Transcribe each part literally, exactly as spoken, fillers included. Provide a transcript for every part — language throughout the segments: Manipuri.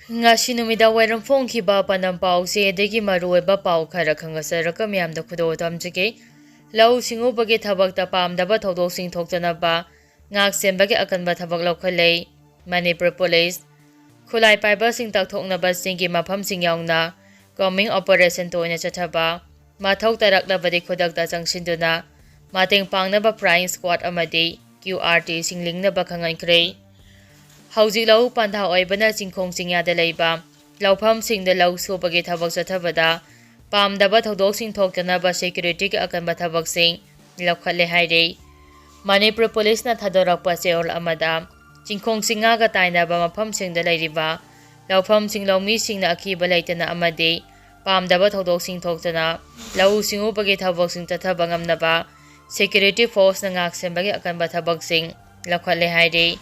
ꯉꯁꯤ ꯅꯨꯃꯤꯗꯥꯡ ꯋꯥꯏꯔꯝ ꯐꯣꯡꯈꯤꯕ ꯄꯥꯟꯗꯝ ꯄꯥꯎꯆꯦꯗꯒꯤ ꯃꯔꯨꯑꯣꯏꯕ ꯄꯥꯎ ꯈꯔ ꯈꯪꯖꯔꯒ ꯃꯤꯌꯥꯝꯗ ꯈꯨꯗꯣꯜ ꯇꯝꯖꯒꯦ꯫ ꯂꯧꯎ ꯁꯤꯡꯎꯕꯒꯤ ꯊꯕꯛꯇ ꯄꯥꯝꯗꯕ ꯊꯧꯗꯣꯛꯁꯤꯡ ꯊꯣꯛꯇꯅꯕ ꯉꯥꯛ ꯁꯦꯟꯕꯒꯤ ꯑꯀꯟꯕ ꯊꯕꯛ ꯂꯧꯈꯠꯂꯦ꯫ ꯃꯅꯤꯄꯨꯔ ꯄꯨꯂꯤꯁ ꯈꯨꯠꯂꯥꯏ ꯄꯥꯏꯕꯁꯤꯡ ꯇꯥꯛꯊꯣꯛꯅꯕꯁꯤꯡꯒꯤ ꯃꯐꯝꯁꯤꯡ ꯌꯥꯎꯅ ꯀꯣꯝꯕꯤꯡ ꯑꯣꯄꯔꯦꯁꯟ ꯇꯣꯏꯅ ꯆꯠꯊꯕ, ꯃꯊꯧ ꯇꯥꯔꯛꯂꯕꯗꯤ ꯈꯨꯗꯛꯇ ꯆꯪꯁꯤꯟꯗꯨꯅ ꯃꯇꯦꯡ ꯄꯥꯡꯅꯕ ꯐ꯭ꯂꯥꯏꯌꯤꯡ ꯁ꯭ꯀ꯭ꯋꯥꯗ ꯑꯃꯗꯤ ꯀ꯭ꯌꯨ ꯑꯥꯔ ꯇꯤꯁꯤꯡ ꯂꯤꯡꯅꯕ ꯈꯪꯍꯟꯈ꯭ꯔꯦ꯫ ꯍꯧꯖꯤꯛ ꯂꯧꯎ ꯄꯟꯊꯥ ꯑꯣꯏꯕꯅ ꯆꯤꯡꯈꯣꯡ ꯆꯤꯡꯌꯥꯗ ꯂꯩꯕ ꯂꯧꯐꯝꯁꯤꯡꯗ ꯂꯧ ꯁꯨꯕꯒꯤ ꯊꯕꯛ ꯆꯠꯊꯕꯗ ꯄꯥꯝꯗꯕ ꯊꯧꯗꯣꯛꯁꯤꯡ ꯊꯣꯛꯇꯅꯕ ꯁꯦꯀ꯭ꯌꯨꯔꯤꯇꯤꯒꯤ ꯑꯀꯟꯕ ꯊꯕꯛꯁꯤꯡ ꯂꯧꯈꯠꯂꯦ ꯍꯥꯏꯔꯤ꯫ ꯃꯅꯤꯄꯨꯔ ꯄꯨꯂꯤꯁꯅ ꯊꯥꯗꯣꯔꯛꯄ ꯆꯦꯔꯣꯜ ꯑꯃꯗ ꯆꯤꯡꯈꯣꯡ ꯆꯤꯡꯌꯥꯒ ꯇꯥꯏꯅꯕ ꯃꯐꯝꯁꯤꯡꯗ ꯂꯩꯔꯤꯕ ꯂꯧꯐꯝꯁꯤꯡ ꯂꯧꯃꯤꯁꯤꯡꯅ ꯑꯀꯤꯕ ꯂꯩꯇꯅ ꯑꯃꯗꯤ ꯄꯥꯝꯗꯕ ꯊꯧꯗꯣꯛꯁꯤꯡ ꯊꯣꯛꯇꯅ ꯂꯧꯎ ꯁꯤꯡꯎꯕꯒꯤ ꯊꯕꯛꯁꯤꯡ ꯆꯠꯊꯕ ꯉꯝꯅꯕ ꯁꯦꯀ꯭ꯌꯨꯔꯤꯇꯤ ꯐꯣꯔꯁꯅ ꯉꯥꯛ ꯁꯦꯟꯕꯒꯤ ꯑꯀꯟꯕ ꯊꯕꯛꯁꯤꯡ ꯂꯧꯈꯠꯂꯦ ꯍꯥꯏꯔꯤ꯫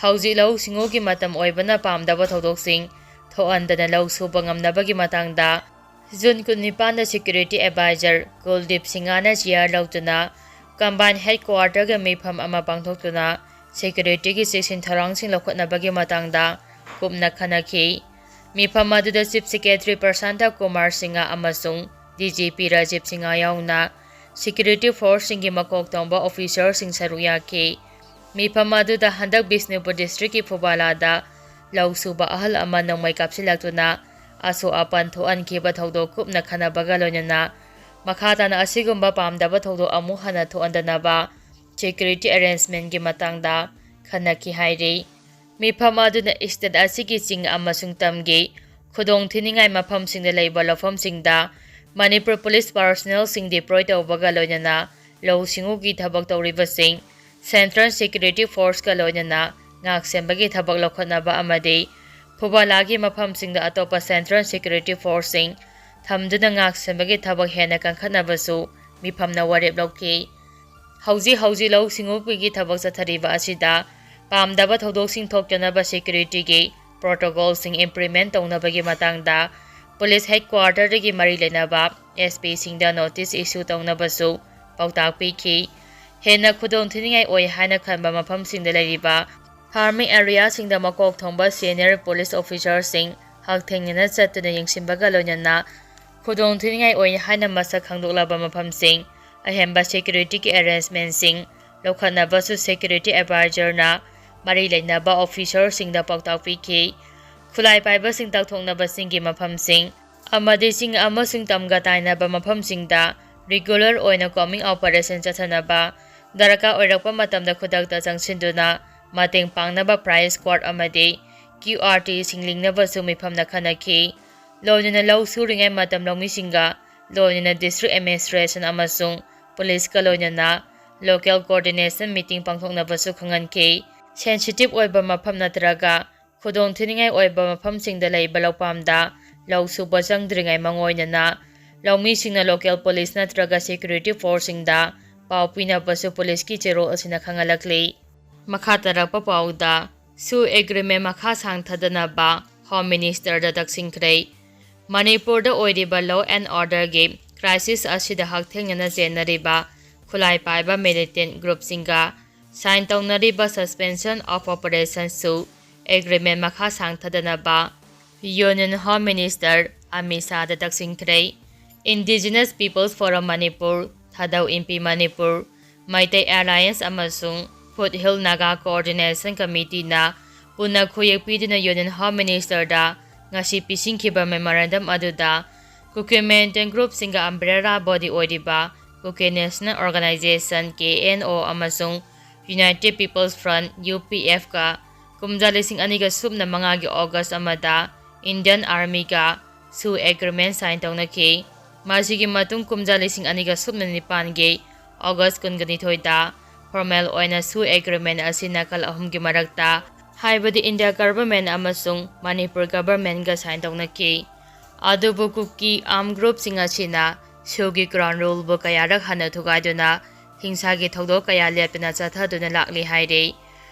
ꯍꯧꯖꯤꯛ ꯂꯧꯎ ꯁꯤꯡꯎꯒꯤ ꯃꯇꯝ ꯑꯣꯏꯕꯅ ꯄꯥꯝꯗꯕ ꯊꯧꯗꯣꯛꯁꯤꯡ ꯊꯣꯛꯍꯟꯗꯅ ꯂꯧ ꯁꯨꯕ ꯉꯝꯅꯕꯒꯤ ꯃꯇꯥꯡꯗ ꯖꯨꯟ ꯀꯨꯟꯅꯤꯄꯥꯟꯗ ꯁꯦꯀ꯭ꯌꯨꯔꯤꯇꯤ ꯑꯦꯗꯚꯥꯏꯖꯔ ꯀꯨꯜꯗꯤꯞ ꯁꯤꯡꯍꯅ ꯆꯤꯌꯥꯔ ꯂꯧꯗꯨꯅ ꯀꯝꯕꯥꯏꯟ ꯍꯦꯗꯀ꯭ꯋꯥꯔꯇꯔꯒꯤ ꯃꯤꯐꯝ ꯑꯃ ꯄꯥꯡꯊꯣꯛꯇꯨꯅ ꯁꯦꯀ꯭ꯌꯨꯔꯤꯇꯤꯒꯤ ꯆꯦꯛꯁꯤꯟ ꯊꯧꯔꯥꯡꯁꯤꯡ ꯂꯧꯈꯠꯅꯕꯒꯤ ꯃꯇꯥꯡꯗ ꯀꯨꯞꯅ ꯈꯟꯅꯈꯤ꯫ ꯃꯤꯐꯝ ꯑꯗꯨꯗ ꯆꯤꯐ ꯁꯦꯀ꯭ꯔꯦꯇꯔꯤ ꯄ꯭ꯔꯁꯥꯟꯇ ꯀꯨꯃꯥꯔ ꯁꯤꯡꯍ ꯑꯃꯁꯨꯡ D G P Rajiv Singh ꯌꯥꯎꯅ ꯁꯦꯀ꯭ꯌꯨꯔꯤꯇꯤ ꯐꯣꯔꯁꯁꯤꯡꯒꯤ ꯃꯀꯣꯛ ꯊꯣꯡꯕ ꯑꯣꯐꯤꯁꯔꯁꯤꯡ ꯁꯔꯨꯛ ꯌꯥꯈꯤ꯫ ꯃꯤꯐꯝ ꯑꯗꯨꯗ ꯍꯟꯗꯛ ꯕꯤꯁꯅꯨꯄꯨꯔ ꯗꯤꯁꯇ꯭ꯔꯤꯛꯀꯤ ꯐꯨꯕꯥꯂꯥꯗ ꯂꯧ ꯁꯨꯕ ꯑꯍꯜ ꯑꯃ ꯅꯣꯡꯃꯩ ꯀꯥꯞꯁꯤꯜꯂꯛꯇꯨꯅ ꯑꯁꯣꯛ ꯑꯄꯟ ꯊꯣꯛꯍꯟꯈꯤꯕ ꯊꯧꯗꯣꯛ ꯀꯨꯞꯅ ꯈꯟꯅꯕꯒ ꯂꯣꯏꯅꯅ ꯃꯈꯥ ꯇꯥꯅ ꯑꯁꯤꯒꯨꯝꯕ ꯄꯥꯝꯗꯕ ꯊꯧꯗꯣꯛ ꯑꯃꯨꯛ ꯍꯟꯅ ꯊꯣꯛꯍꯟꯗꯅꯕ ꯁꯦꯀ꯭ꯌꯨꯔꯤꯇꯤ ꯑꯦꯔꯦꯟꯖꯃꯦꯟꯒꯤ ꯃꯇꯥꯡꯗ ꯈꯟꯅꯈꯤ ꯍꯥꯏꯔꯤ꯫ ꯃꯤꯐꯝ ꯑꯗꯨꯅ ꯏꯁꯇꯦꯠ ꯑꯁꯤꯒꯤ ꯆꯤꯡ ꯑꯃꯁꯨꯡ ꯇꯝꯒꯤ ꯈꯨꯗꯣꯡꯊꯤꯅꯤꯡꯉꯥꯏ ꯃꯐꯝꯁꯤꯡꯗ ꯂꯩꯕ ꯂꯧꯐꯝꯁꯤꯡꯗ ꯃꯅꯤꯄꯨꯔ ꯄꯨꯂꯤꯁ ꯄꯥꯔꯁꯣꯅꯦꯜꯁꯤꯡ ꯗꯤꯄ꯭ꯂꯣꯏ ꯇꯧꯕꯒ ꯂꯣꯏꯅꯅ ꯂꯧꯎ ꯁꯤꯡꯎꯒꯤ ꯊꯕꯛ ꯇꯧꯔꯤꯕꯁꯤꯡ, ꯁꯦꯟꯇ꯭ꯔꯦꯜ ꯁꯦꯀ꯭ꯌꯨꯔꯤꯇꯤ ꯐꯣꯔꯁꯀ ꯂꯣꯏꯅꯅ ꯉꯥꯛ ꯁꯦꯟꯕꯒꯤ ꯊꯕꯛ ꯂꯧꯈꯠꯅꯕ ꯑꯃꯗꯤ ꯐꯨꯕꯥꯂꯥꯒꯤ ꯃꯐꯝꯁꯤꯡꯗ ꯑꯇꯣꯞꯄ ꯁꯦꯟꯇ꯭ꯔꯦꯜ ꯁꯦꯀ꯭ꯌꯨꯔꯤꯇꯤ ꯐꯣꯔꯁꯁꯤꯡ ꯊꯝꯗꯨꯅ ꯉꯥꯛ ꯁꯦꯟꯕꯒꯤ ꯊꯕꯛ ꯍꯦꯟꯅ ꯀꯟꯈꯠꯅꯕꯁꯨ ꯃꯤꯐꯝꯅ ꯋꯥꯔꯦꯞ ꯂꯧꯈꯤ꯫ ꯍꯧꯖꯤꯛ ꯍꯧꯖꯤꯛ ꯂꯧꯎ ꯁꯤꯡꯎꯕꯒꯤ ꯊꯕꯛ ꯆꯠꯊꯔꯤꯕ ꯑꯁꯤꯗ ꯄꯥꯝꯗꯕ ꯊꯧꯗꯣꯛꯁꯤꯡ ꯊꯣꯛꯇꯅꯕ ꯁꯦꯀ꯭ꯌꯨꯔꯤꯇꯤꯒꯤ ꯄ꯭ꯔꯣꯇꯣꯀꯣꯜꯁꯤꯡ ꯏꯝꯄ꯭ꯂꯤꯃꯦꯟ ꯇꯧꯅꯕꯒꯤ ꯃꯇꯥꯡꯗ ꯄꯨꯂꯤꯁ ꯍꯦꯗꯀ꯭ꯋꯥꯔꯇꯔꯗꯒꯤ ꯃꯔꯤ ꯂꯩꯅꯕ ꯑꯦꯁ ꯄꯤꯁꯤꯡꯗ ꯅꯣꯇꯤꯁ ꯏꯁꯨ ꯇꯧꯅꯕꯁꯨ ꯄꯥꯎꯇꯥꯛ ꯄꯤꯈꯤ꯫ ꯍꯦꯟꯅ ꯈꯨꯗꯣꯡꯊꯤꯅꯤꯡꯉꯥꯏ ꯑꯣꯏ ꯍꯥꯏꯅ ꯈꯟꯕ ꯃꯐꯝꯁꯤꯡꯗ ꯂꯩꯔꯤꯕ Farming areaꯁꯤꯡꯗ ꯃꯀꯣꯛ ꯊꯣꯡꯕ senior police officerꯁꯤꯡ ꯍꯛꯊꯦꯡꯅꯅ ꯆꯠꯇꯨꯅ ꯌꯦꯡꯁꯤꯟꯕꯒ ꯂꯣꯏꯅꯅ ꯈꯨꯗꯣꯡꯊꯤꯅꯤꯡꯉꯥꯏ ꯑꯣꯏ ꯍꯥꯏꯅ ꯃꯁꯛ ꯈꯪꯗꯣꯛꯂꯕ ꯃꯐꯝꯁꯤꯡ, ꯑꯍꯦꯟꯕ securityꯒꯤ arrangementꯁꯤꯡ ꯂꯧꯈꯠꯅꯕꯁꯨ security advisorꯅ ꯃꯔꯤ ꯂꯩꯅꯕ officerꯁꯤꯡꯗ ꯄꯥꯎꯇꯥꯛ ꯄꯤꯈꯤ꯫ ꯈꯨꯠꯂꯥꯏ ꯄꯥꯏꯕꯁꯤꯡ ꯇꯥꯛꯊꯣꯛꯅꯕꯁꯤꯡꯒꯤ ꯃꯐꯝꯁꯤꯡ ꯑꯃꯗꯤ ꯆꯤꯡ ꯑꯃꯁꯨꯡ ꯇꯝꯒ ꯇꯥꯏꯅꯕ ꯃꯐꯝꯁꯤꯡꯗ regular ꯑꯣꯏꯅ combing operation ꯆꯠꯊꯅꯕ, ꯗꯔꯀꯥꯔ ꯑꯣꯏꯔꯛꯄ ꯃꯇꯝꯗ ꯈꯨꯗꯛꯇ ꯆꯪꯁꯤꯟꯗꯨꯅ ꯃꯇꯦꯡ ꯄꯥꯡꯅꯕ fire squad ꯑꯃꯗꯤ QRTꯁꯤꯡ ꯂꯤꯡꯅꯕꯁꯨ ꯃꯤꯐꯝꯅ ꯈꯟꯅꯈꯤ꯫ ꯂꯣꯏꯅꯅ ꯂꯧ ꯁꯨꯔꯤꯉꯩ ꯃꯇꯝ ꯂꯧꯃꯤꯁꯤꯡꯒ ꯂꯣꯏꯅꯅ district administration ꯑꯃꯁꯨꯡ policeꯀ ꯂꯣꯏꯅꯅ local coordination meeting ꯄꯥꯡꯊꯣꯛꯅꯕꯁꯨ ꯈꯪꯍꯟꯈꯤ꯫ Sensitive ꯑꯣꯏꯕ ꯃꯐꯝ ꯅꯠꯇ꯭ꯔꯒ ꯈꯨꯗꯣꯡꯊꯤꯅꯤꯡꯉꯥꯏ ꯑꯣꯏꯕ ꯃꯐꯝꯁꯤꯡꯗ ꯂꯩꯕ ꯂꯧꯄꯥꯝꯗ ꯂꯧ ꯁꯨꯕ ꯆꯪꯗ꯭ꯔꯤꯉꯩ ꯃꯥꯡꯑꯣꯏꯅꯅ ꯂꯧꯃꯤꯁꯤꯡꯅ local police ꯅꯠꯇ꯭ꯔꯒ security forceꯁꯤꯡꯗ ꯄꯥꯎ ꯄꯤꯅꯕꯁꯨ policeꯀꯤ ꯆꯦꯔꯣꯜ ꯑꯁꯤꯅ ꯈꯪꯍꯜꯂꯛꯂꯤ꯫ ꯃꯈꯥ ꯇꯥꯔꯛꯄ ꯄꯥꯎꯗ, ꯁꯨ agreement ꯃꯈꯥ ꯁꯥꯡꯊꯗꯅꯕ Home Ministerꯗ ꯇꯛꯁꯤꯟꯈ꯭ꯔꯦ꯫ ꯃꯅꯤꯄꯨꯔꯗ ꯑꯣꯏꯔꯤꯕ law and orderꯒꯤ crisis ꯑꯁꯤꯗ ꯍꯛꯊꯦꯡꯅꯅ ꯆꯦꯟꯅꯔꯤꯕ ꯈꯨꯠꯂꯥꯏ ꯄꯥꯏꯕ militant groupꯁꯤꯡꯒ sign ꯇꯧꯅꯔꯤꯕ suspension of operation ꯁꯨ agreement ꯃꯈꯥ ꯁꯥꯡꯊꯗꯅꯕ Union Home Minister Amit ꯁꯥꯍꯗ ꯇꯛꯁꯤꯟꯈ꯭ꯔꯦ꯫ Indigenous Peoples Forum Manipur, ꯊꯥꯗꯧ ꯏꯟꯄꯤ ꯃꯅꯤꯄꯨꯔ, ꯃꯩꯇꯩ Alliance ꯑꯃꯁꯨꯡ Foothill Naga Coordination Committeeꯅ ꯄꯨꯟꯅ ꯈꯨꯌꯦꯛ ꯄꯤꯗꯨꯅ Union Home Ministerꯗ ꯉꯁꯤ ꯄꯤꯁꯤꯟꯈꯤꯕ memorandum ꯑꯗꯨꯗ Kuki militant groupꯁꯤꯡꯒ umbrella body ꯑꯣꯏꯔꯤꯕ Kuki National Organization, KNO, ꯑꯃꯁꯨꯡ United People's Front, UPFꯀ ꯀꯨꯝꯖꯥ ꯂꯤꯁꯤꯡ ꯑꯅꯤꯒ ꯁꯨꯞꯅ ꯃꯉꯥꯒꯤ August ꯑꯃꯗ Indian Armyꯒ ꯁꯨ agreement sign ꯇꯧꯅꯈꯤ꯫ ꯃꯁꯤꯒꯤ ꯃꯇꯨꯡ ꯀꯨꯝꯖꯥ ꯂꯤꯁꯤꯡ ꯑꯅꯤꯒ ꯁꯨꯞꯅ ꯅꯤꯄꯥꯟꯒꯤ August ꯀꯨꯟꯒ ꯅꯤꯊꯣꯏꯗ formal ꯑꯣꯏꯅ ꯁꯨ agreement ꯑꯁꯤ ꯅꯥꯀꯜ ꯑꯍꯨꯝꯒꯤ ꯃꯔꯛꯇ, ꯍꯥꯏꯕꯗꯤ India government ꯑꯃꯁꯨꯡ ꯃꯅꯤꯄꯨꯔ governmentꯒ sign ꯇꯧꯅꯈꯤ꯫ ꯑꯗꯨꯕꯨ ꯀꯨꯀꯤ armed groupꯁꯤꯡ ꯑꯁꯤꯅ ꯁꯨꯒꯤ ground ruleꯕꯨ ꯀꯌꯥꯔꯛ ꯍꯟꯅ ꯊꯨꯒꯥꯏꯗꯨꯅ ꯍꯤꯡꯁꯥꯒꯤ ꯊꯧꯗꯣꯛ ꯀꯌꯥ ꯂꯦꯞꯇꯅ ꯆꯠꯊꯗꯨꯅ ꯂꯥꯛꯂꯤ ꯍꯥꯏꯔꯤ꯫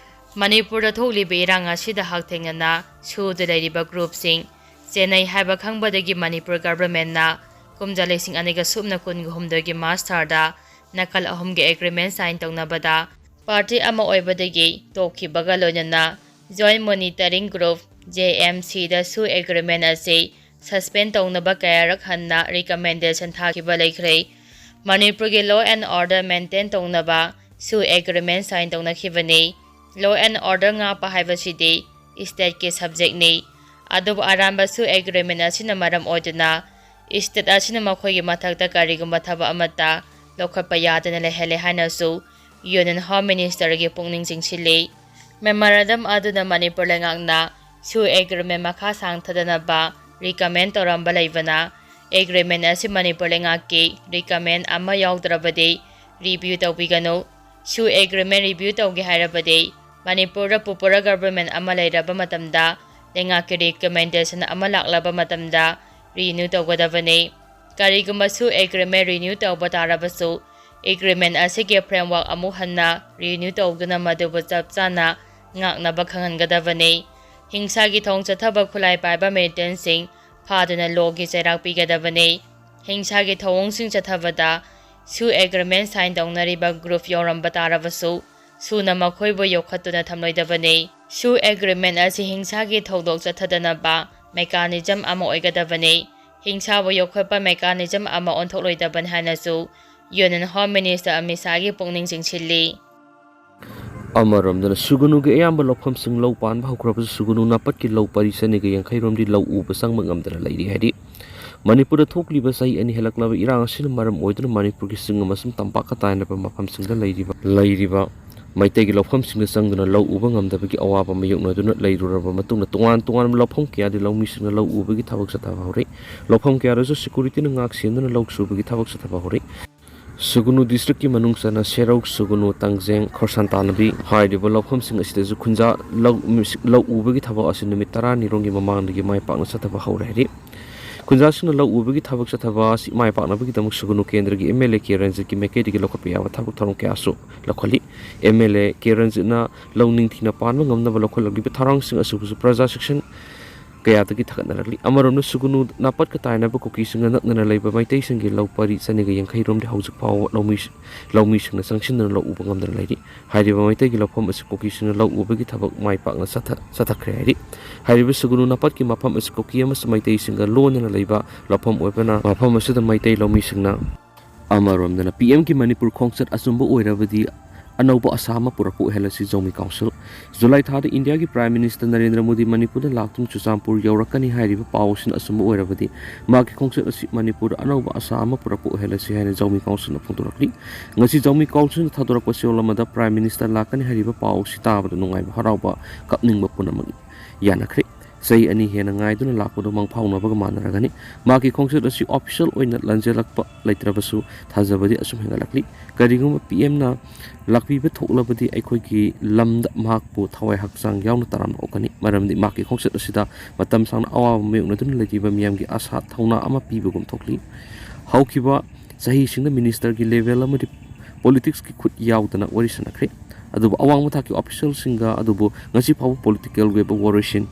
ꯃꯅꯤꯄꯨꯔꯗ ꯊꯣꯛꯂꯤꯕ ꯏꯔꯥꯡ ꯑꯁꯤꯗ ꯍꯛꯊꯦꯡꯅꯅ ꯁꯨꯗ ꯂꯩꯔꯤꯕ groupꯁꯤꯡ ꯆꯦꯟꯅꯩ ꯍꯥꯏꯕ ꯈꯪꯕꯗꯒꯤ ꯃꯅꯤꯄꯨꯔ governmentꯅ ꯀꯨꯝꯖꯥ ꯂꯤꯁꯤꯡ ꯑꯅꯤꯒ ꯁꯨꯞꯅ ꯀꯨꯟꯒ ꯍꯨꯝꯗꯣꯏꯒꯤ March ꯊꯥꯗ ꯅꯥꯀꯜ ꯑꯍꯨꯝꯒꯤ agreement sign ꯇꯧꯅꯕꯗ ꯄꯥꯔꯇꯤ ꯑꯃ ꯑꯣꯏꯕꯗꯒꯤ ꯇꯣꯛꯈꯤꯕꯒ ꯂꯣꯏꯅꯅ Joint Monitoring Group, J M C ꯗꯁꯨ ꯑꯦꯒ꯭ꯔꯤꯃꯦꯟ ꯑꯁꯤ ꯁꯁꯄꯦꯟ ꯇꯧꯅꯕ ꯀꯌꯥꯔꯛ ꯍꯟꯅ ꯔꯤꯀꯃꯦꯟꯗꯦꯁꯟ ꯊꯥꯈꯤꯕ ꯂꯩꯈ꯭ꯔꯦ꯫ ꯃꯅꯤꯄꯨꯔꯒꯤ law and order maintain ꯇꯧꯅꯕ ꯁꯨ ꯑꯦꯒ꯭ꯔꯤꯃꯦꯟ ꯁꯥꯏꯟ ꯇꯧꯅꯈꯤꯕꯅꯤ꯫ Law and order ꯉꯥꯛꯄ ꯍꯥꯏꯕꯁꯤꯗꯤ ꯁ꯭ꯇꯦꯠꯀꯤ ꯁꯕꯖꯦꯛꯅꯤ꯫ ꯑꯗꯨꯕꯨ ꯑꯔꯥꯟꯕ ꯁꯨ ꯑꯦꯒ꯭ꯔꯤꯃꯦꯟ ꯑꯁꯤꯅ ꯃꯔꯝ ꯑꯣꯏꯗꯨꯅ ꯁ꯭ꯇꯦꯠ ꯑꯁꯤꯅ ꯃꯈꯣꯏꯒꯤ ꯃꯊꯛꯇ ꯀꯔꯤꯒꯨꯝꯕ ꯊꯕꯛ ꯑꯃꯠꯇ ꯂꯧꯈꯠꯄ ꯌꯥꯗꯅ ꯂꯩꯍꯜꯂꯦ ꯍꯥꯏꯅꯁꯨ ꯌꯨꯅꯤꯌꯟ ꯍꯣꯝ ꯃꯤꯅꯤꯁꯇꯔꯒꯤ ꯄꯨꯛꯅꯤꯡ ꯆꯤꯡꯁꯤꯜꯂꯤ꯫ ꯃꯦꯃꯣꯔꯦꯟꯗꯝ ꯑꯗꯨꯅ ꯃꯅꯤꯄꯨꯔ ꯂꯩꯉꯥꯛꯅ ꯁꯨ ꯑꯦꯒ꯭ꯔꯤꯃꯦꯟ ꯃꯈꯥ ꯁꯥꯡꯊꯗꯅꯕ ꯔꯤꯀꯃꯦꯟ ꯇꯧꯔꯝꯕ ꯂꯩꯕꯅ, ꯑꯦꯒ꯭ꯔꯤꯃꯦꯟ ꯑꯁꯤ ꯃꯅꯤꯄꯨꯔ ꯂꯩꯉꯥꯛꯀꯤ ꯔꯤꯀꯃꯦꯟ ꯑꯃ ꯌꯥꯎꯗ꯭ꯔꯕꯗꯤ ꯔꯤꯚ꯭ꯌꯨ ꯇꯧꯕꯤꯒꯅꯨ꯫ ꯁꯨ ꯑꯦꯒ꯭ꯔꯤꯃꯦꯟ ꯔꯤꯚ꯭ꯌꯨ ꯇꯧꯒꯦ ꯍꯥꯏꯔꯕꯗꯤ ꯃꯅꯤꯄꯨꯔꯗ ꯄꯨꯄꯨꯔ ꯒꯚꯔꯟꯃꯦꯟ ꯑꯃ ꯂꯩꯔꯕ ꯃꯇꯝꯗ ꯂꯩꯉꯥꯛꯀꯤ ꯔꯤꯀꯃꯦꯟꯗꯦꯁꯟ ꯑꯃ ꯂꯥꯛꯂꯕ ꯃꯇꯝꯗ ꯔꯤꯅ꯭ꯌꯨ ꯇꯧꯒꯗꯕꯅꯤ꯫ ꯀꯔꯤꯒꯨꯝꯕ ꯁꯨ ꯑꯦꯒ꯭ꯔꯤꯃꯦꯟ ꯔꯤꯅ꯭ꯌꯨ ꯇꯧꯕ ꯇꯥꯔꯕꯁꯨ ꯑꯦꯒ꯭ꯔꯤꯃꯦꯟ ꯑꯁꯤꯒꯤ ꯐ꯭ꯔꯦꯝꯋꯥꯔꯛ ꯑꯃꯨꯛ ꯍꯟꯅ ꯔꯤꯅ꯭ꯌꯨ ꯇꯧꯗꯨꯅ ꯃꯗꯨꯕꯨ ꯆꯞ ꯆꯥꯅ ꯉꯥꯛꯅꯕ ꯈꯪꯍꯟꯒꯗꯕꯅꯤ꯫ ꯍꯤꯡꯁꯥꯒꯤ ꯊꯧꯑꯣꯡ ꯆꯠꯊꯕ ꯈꯨꯠꯂꯥꯏ ꯄꯥꯏꯕ ꯃꯤꯂꯤꯇꯦꯟꯁꯤꯡ ꯐꯥꯗꯨꯅ ꯂꯣꯒꯤ ꯆꯩꯔꯥꯛ ꯄꯤꯒꯗꯕꯅꯤ꯫ ꯍꯤꯡꯁꯥꯒꯤ ꯊꯧꯑꯣꯡꯁꯤꯡ ꯆꯠꯊꯕꯗ ꯁꯨ ꯑꯦꯒ꯭ꯔꯤꯃꯦꯟ ꯁꯥꯏꯟ ꯇꯧꯅꯔꯤꯕ ꯒ꯭ꯔꯨꯞ ꯌꯥꯎꯔꯝꯕ ꯇꯥꯔꯕꯁꯨ ꯁꯨꯅ ꯃꯈꯣꯏꯕꯨ ꯌꯣꯛꯈꯠꯇꯨꯅ ꯊꯝꯂꯣꯏꯗꯕꯅꯤ꯫ ꯁꯨ ꯑꯦꯒ꯭ꯔꯤꯃꯦꯟ ꯑꯁꯤ ꯍꯤꯡꯁꯥꯒꯤ ꯊꯧꯗꯣꯛ ꯆꯠꯊꯗꯅꯕ ꯃꯦꯀꯥꯅꯤꯖꯝ ꯑꯃ ꯑꯣꯏꯒꯗꯕꯅꯤ꯫ ꯍꯤꯡꯁꯥꯕꯨ ꯌꯣꯛꯈꯠꯄ ꯃꯦꯀꯥꯅꯤꯖꯝ ꯑꯃ ꯑꯣꯟꯊꯣꯛꯂꯣꯏꯗꯕꯅꯤ ꯍꯥꯏꯅꯁꯨ ꯌꯨꯅꯤꯌꯟ ꯍꯣꯝ ꯃꯤꯅꯤꯁꯇꯔ ꯑꯃꯤꯠ ꯁꯥꯍꯒꯤ ꯄꯨꯛꯅꯤꯡ ꯆꯤꯡꯁꯤꯜꯂꯤ꯫ ꯑꯃꯔꯣꯝꯗꯅ ꯁꯨꯒꯅꯨꯒꯤ ꯑꯌꯥꯝꯕ ꯂꯧꯐꯝꯁꯤꯡ ꯂꯧ ꯄꯥꯟꯕ ꯍꯧꯈ꯭ꯔꯕꯁꯨ ꯁꯨꯒꯅꯨ ꯅꯥꯄꯠꯀꯤ ꯂꯧ ꯄꯔꯤ ꯆꯅꯤꯒ ꯌꯥꯡꯈꯩ ꯔꯣꯝꯗꯤ ꯂꯧ ꯎꯕ ꯆꯪꯕ ꯉꯝꯗꯅ ꯂꯩꯔꯤ ꯍꯥꯏꯔꯤ꯫ ꯃꯅꯤꯄꯨꯔꯗ ꯊꯣꯛꯂꯤꯕ ꯆꯍꯤ ꯑꯅꯤ ꯍꯦꯜꯂꯛꯂꯕ ꯏꯔꯥꯡ ꯑꯁꯤꯅ ꯃꯔꯝ ꯑꯣꯏꯗꯨꯅ ꯃꯅꯤꯄꯨꯔꯒꯤ ꯆꯤꯡ ꯑꯃꯁꯨꯡ ꯇꯝꯄꯥꯛꯀ ꯇꯥꯏꯅꯕ ꯃꯐꯝꯁꯤꯡꯗ ꯂꯩꯔꯤꯕ, ꯂꯩꯔꯤꯕ ꯃꯩꯇꯩꯒꯤ ꯂꯧꯐꯝꯁꯤꯡꯗ ꯆꯪꯗꯨꯅ ꯂꯧ ꯎꯕ ꯉꯝꯗꯕꯒꯤ ꯑꯋꯥꯕ ꯃꯥꯌꯣꯛꯅꯗꯨꯅ ꯂꯩꯔꯨꯔꯕ ꯃꯇꯨꯡꯗ ꯇꯣꯉꯥꯟ ꯇꯣꯉꯥꯟꯕ ꯂꯧꯐꯝ ꯀꯌꯥꯗ ꯂꯧꯃꯤꯁꯤꯡꯅ ꯂꯧ ꯎꯕꯒꯤ ꯊꯕꯛ ꯆꯠꯊꯕ ꯍꯧꯔꯦ꯫ ꯂꯧꯐꯝ ꯀꯌꯥꯗꯁꯨ ꯁꯦꯀ꯭ꯌꯨꯔꯤꯇꯤꯅ ꯉꯥꯛ ꯁꯦꯟꯗꯨꯅ ꯂꯧ ꯁꯨꯕꯒꯤ ꯊꯕꯛ ꯆꯠꯊꯕ ꯍꯧꯔꯦ꯫ ꯁꯨꯒꯅꯨ ꯗꯤꯁꯇ꯭ꯔꯤꯛꯀꯤ ꯃꯅꯨꯡ ꯆꯟꯅ ꯁꯦꯔꯧ, ꯁꯨꯒꯅꯨ, ꯇꯥꯡꯖꯦꯡ, ꯈꯣꯔꯁꯥꯟ ꯇꯥꯟꯅꯕꯤ ꯍꯥꯏꯔꯤꯕ ꯂꯧꯐꯝꯁꯤꯡ ꯑꯁꯤꯗꯁꯨ ꯈꯨꯟꯖꯥ ꯂꯧ, ꯂꯧ ꯎꯕꯒꯤ ꯊꯕꯛ ꯑꯁꯤ ꯅꯨꯃꯤꯠ ꯇꯔꯥꯅꯤꯔꯣꯝꯒꯤ ꯃꯃꯥꯡꯗꯒꯤ ꯃꯥꯏ ꯄꯥꯛꯅ ꯆꯠꯊꯕ ꯍꯧꯔꯦ ꯍꯥꯏꯔꯤ꯫ ꯈꯨꯟꯖꯥꯁꯤꯡꯅ ꯂꯧ ꯎꯕꯒꯤ ꯊꯕꯛ ꯆꯠꯊꯕ ꯑꯁꯤ ꯃꯥꯏ ꯄꯥꯛꯅꯕꯒꯤꯗꯃꯛ ꯁꯨꯒꯅꯨ ꯀꯦꯟꯗ꯭ꯔꯒꯤ M L A ꯀꯦ ꯔꯟꯖꯤꯠꯀꯤ ꯃꯥꯏꯀꯩꯗꯒꯤ ꯂꯧꯈꯠꯄ ꯌꯥꯕ ꯊꯕꯛ ꯊꯧꯔꯝ ꯀꯌꯥꯁꯨ ꯂꯧꯈꯠꯂꯤ꯫ M L A ꯀꯦ ꯔꯟꯖꯤꯠꯅ ꯂꯧ ꯅꯤꯡꯊꯤꯅ ꯄꯥꯟꯕ ꯉꯝꯅꯕ ꯂꯧꯈꯠꯂꯛꯂꯤꯕ ꯊꯧꯔꯥꯡꯁꯤꯡ ꯑꯁꯤꯕꯨꯁꯨ ꯄ꯭ꯔꯖꯥ ꯁꯦꯛꯁꯟ ꯀꯌꯥꯗꯒꯤ ꯊꯥꯒꯠꯅꯔꯛꯂꯤ꯫ ꯑꯃꯔꯣꯝꯗ ꯁꯨꯒꯨꯅꯨ ꯅꯥꯄꯠꯀ ꯇꯥꯏꯅꯕ ꯀꯨꯀꯤꯁꯤꯡꯒ ꯅꯛꯅꯅ ꯂꯩꯕ ꯃꯩꯇꯩꯁꯤꯡꯒꯤ ꯂꯧ ꯄꯔꯤ ꯆꯅꯤꯒ ꯌꯥꯡꯈꯩ ꯔꯣꯝꯗꯤ ꯍꯧꯖꯤꯛ ꯐꯥꯎꯕ ꯂꯧꯃꯤ-, ꯂꯧꯃꯤꯁꯤꯡꯅ ꯆꯪꯁꯤꯟꯗꯨꯅ ꯂꯧ ꯎꯕ ꯉꯝꯗꯅ ꯂꯩꯔꯤ꯫ ꯍꯥꯏꯔꯤꯕ ꯃꯩꯇꯩꯒꯤ ꯂꯧꯐꯝ ꯑꯁꯤ ꯀꯨꯀꯤꯁꯤꯡꯅ ꯂꯧ ꯎꯕꯒꯤ ꯊꯕꯛ ꯃꯥꯏ ꯄꯥꯛꯅ ꯆꯠꯊ-, ꯆꯠꯊꯈ꯭ꯔꯦ ꯍꯥꯏꯔꯤ꯫ ꯍꯥꯏꯔꯤꯕ ꯁꯨꯒꯨꯅꯨ ꯅꯥꯄꯠꯀꯤ ꯃꯐꯝ ꯑꯁꯤ ꯀꯨꯀꯤ ꯑꯃꯁꯨꯡ ꯃꯩꯇꯩꯁꯤꯡꯒ ꯂꯣꯟꯅꯅ ꯂꯩꯕ ꯂꯧꯐꯝ ꯑꯣꯏꯕꯅ ꯃꯐꯝ ꯑꯁꯤꯗ ꯃꯩꯇꯩ ꯂꯧꯃꯤꯁꯤꯡꯅ ꯑꯃꯔꯣꯝꯗꯅ ꯄꯤ ꯑꯦꯝꯒꯤ ꯃꯅꯤꯄꯨꯔ ꯈꯣꯡꯆꯠ ꯑꯆꯨꯝꯕ ꯑꯣꯏꯔꯕꯗꯤ ꯑꯅꯧꯕ ꯑꯁꯥ ꯑꯃ ꯄꯨꯔꯛꯄ ꯑꯣꯏꯍꯜꯂꯁꯤ ꯖꯧꯃꯤ ꯀꯥꯎꯟꯁꯤꯜ꯫ ꯖꯨꯂꯥꯏ ꯊꯥꯗ ꯏꯟꯗꯤꯌꯥꯒꯤ ꯄ꯭ꯔꯥꯏꯝ ꯃꯤꯅꯤꯁꯇꯔ ꯅꯔꯦꯟꯗ꯭ꯔ ꯃꯣꯗꯤ ꯃꯅꯤꯄꯨꯔꯗ ꯂꯥꯛꯇꯨꯅ ꯆꯨꯔꯆꯥꯟꯄꯨꯔ ꯌꯧꯔꯛꯀꯅꯤ ꯍꯥꯏꯔꯤꯕ ꯄꯥꯎ ꯑꯁꯤꯅ ꯑꯆꯨꯝꯕ ꯑꯣꯏꯔꯕꯗꯤ ꯃꯍꯥꯛꯀꯤ ꯈꯣꯡꯆꯠ ꯑꯁꯤ ꯃꯅꯤꯄꯨꯔꯗ ꯑꯅꯧꯕ ꯑꯁꯥ ꯑꯃ ꯄꯨꯔꯛꯄ ꯑꯣꯏꯍꯜꯂꯁꯤ ꯍꯥꯏꯅ ꯖꯧꯃꯤ ꯀꯥꯎꯟꯁꯤꯜꯅ ꯐꯣꯡꯗꯣꯔꯛꯂꯤ꯫ ꯉꯁꯤ ꯖꯧꯃꯤ ꯀꯥꯎꯟꯁꯤꯜꯅ ꯊꯥꯗꯣꯔꯛꯄ ꯆꯦꯔꯣꯜ ꯑꯃꯗ ꯄ꯭ꯔꯥꯏꯝ ꯃꯤꯅꯤꯁꯇꯔ ꯂꯥꯛꯀꯅꯤ ꯍꯥꯏꯔꯤꯕ ꯄꯥꯎ ꯑꯁꯤ ꯇꯥꯕꯗ ꯅꯨꯡꯉꯥꯏꯕ, ꯍꯔꯥꯎꯕ, ꯀꯞꯅꯤꯡꯕ ꯄꯨꯝꯅꯃꯛ ꯌꯥꯅꯈ꯭ꯔꯦ꯫ ꯆꯍꯤ ꯑꯅꯤ ꯍꯦꯟꯅ ꯉꯥꯏꯗꯨꯅ ꯂꯥꯛꯄꯗꯨ ꯃꯪꯐꯥꯎꯅꯕꯒ ꯃꯥꯟꯅꯔꯒꯅꯤ꯫ ꯃꯍꯥꯛꯀꯤ ꯈꯣꯡꯆꯠ ꯑꯁꯤ ꯑꯣꯐꯤꯁꯤꯌꯦꯜ ꯑꯣꯏꯅ ꯂꯥꯟꯖꯦꯜꯂꯛꯄ ꯂꯩꯇ꯭ꯔꯕꯁꯨ ꯊꯥꯖꯕꯗꯤ ꯑꯁꯨꯝ ꯍꯦꯟꯒꯠꯂꯛꯂꯤ꯫ ꯀꯔꯤꯒꯨꯝꯕ ꯄꯤ ꯑꯦꯝꯅ ꯂꯥꯛꯄꯤꯕ ꯊꯣꯛꯂꯕꯗꯤ ꯑꯩꯈꯣꯏꯒꯤ ꯂꯝꯗ ꯃꯍꯥꯛꯄꯨ ꯊꯋꯥꯏ ꯍꯛꯆꯥꯡ ꯌꯥꯎꯅ ꯇꯔꯥꯝꯅ ꯑꯣꯛꯀꯅꯤ, ꯃꯔꯝꯗꯤ ꯃꯍꯥꯛꯀꯤ ꯈꯣꯡꯆꯠ ꯑꯁꯤꯗ ꯃꯇꯝ ꯁꯥꯡꯅ ꯑꯋꯥꯕ ꯃꯥꯌꯣꯛꯅꯗꯨꯅ ꯂꯩꯔꯤꯕ ꯃꯤꯌꯥꯝꯒꯤ ꯑꯥꯁꯥ ꯊꯧꯅꯥ ꯑꯃ ꯄꯤꯕꯒꯨꯝ ꯊꯣꯛꯂꯤ꯫ ꯍꯧꯈꯤꯕ ꯆꯍꯤꯁꯤꯡꯗ ꯃꯤꯅꯤꯁꯇꯔꯒꯤ ꯂꯦꯚꯦꯜ ꯑꯃꯗꯤ ꯄꯣꯂꯤꯇꯤꯛꯁꯀꯤ ꯈꯨꯠ ꯌꯥꯎꯗꯅ ꯋꯥꯔꯤ ꯁꯥꯟꯅꯈ꯭ꯔꯦ꯫ ꯑꯗꯨꯕꯨ ꯑꯋꯥꯡꯕ ꯊꯥꯛꯀꯤ ꯑꯣꯐꯤꯁꯤꯌꯦꯜꯁꯤꯡꯒ ꯑꯗꯨꯕꯨ ꯉꯁꯤ ꯐꯥꯎꯕ ꯄꯣꯂꯤꯇꯤꯀꯦꯜꯒꯤ ꯑꯣꯏꯕ ꯋꯥꯔꯣꯏꯁꯤꯟ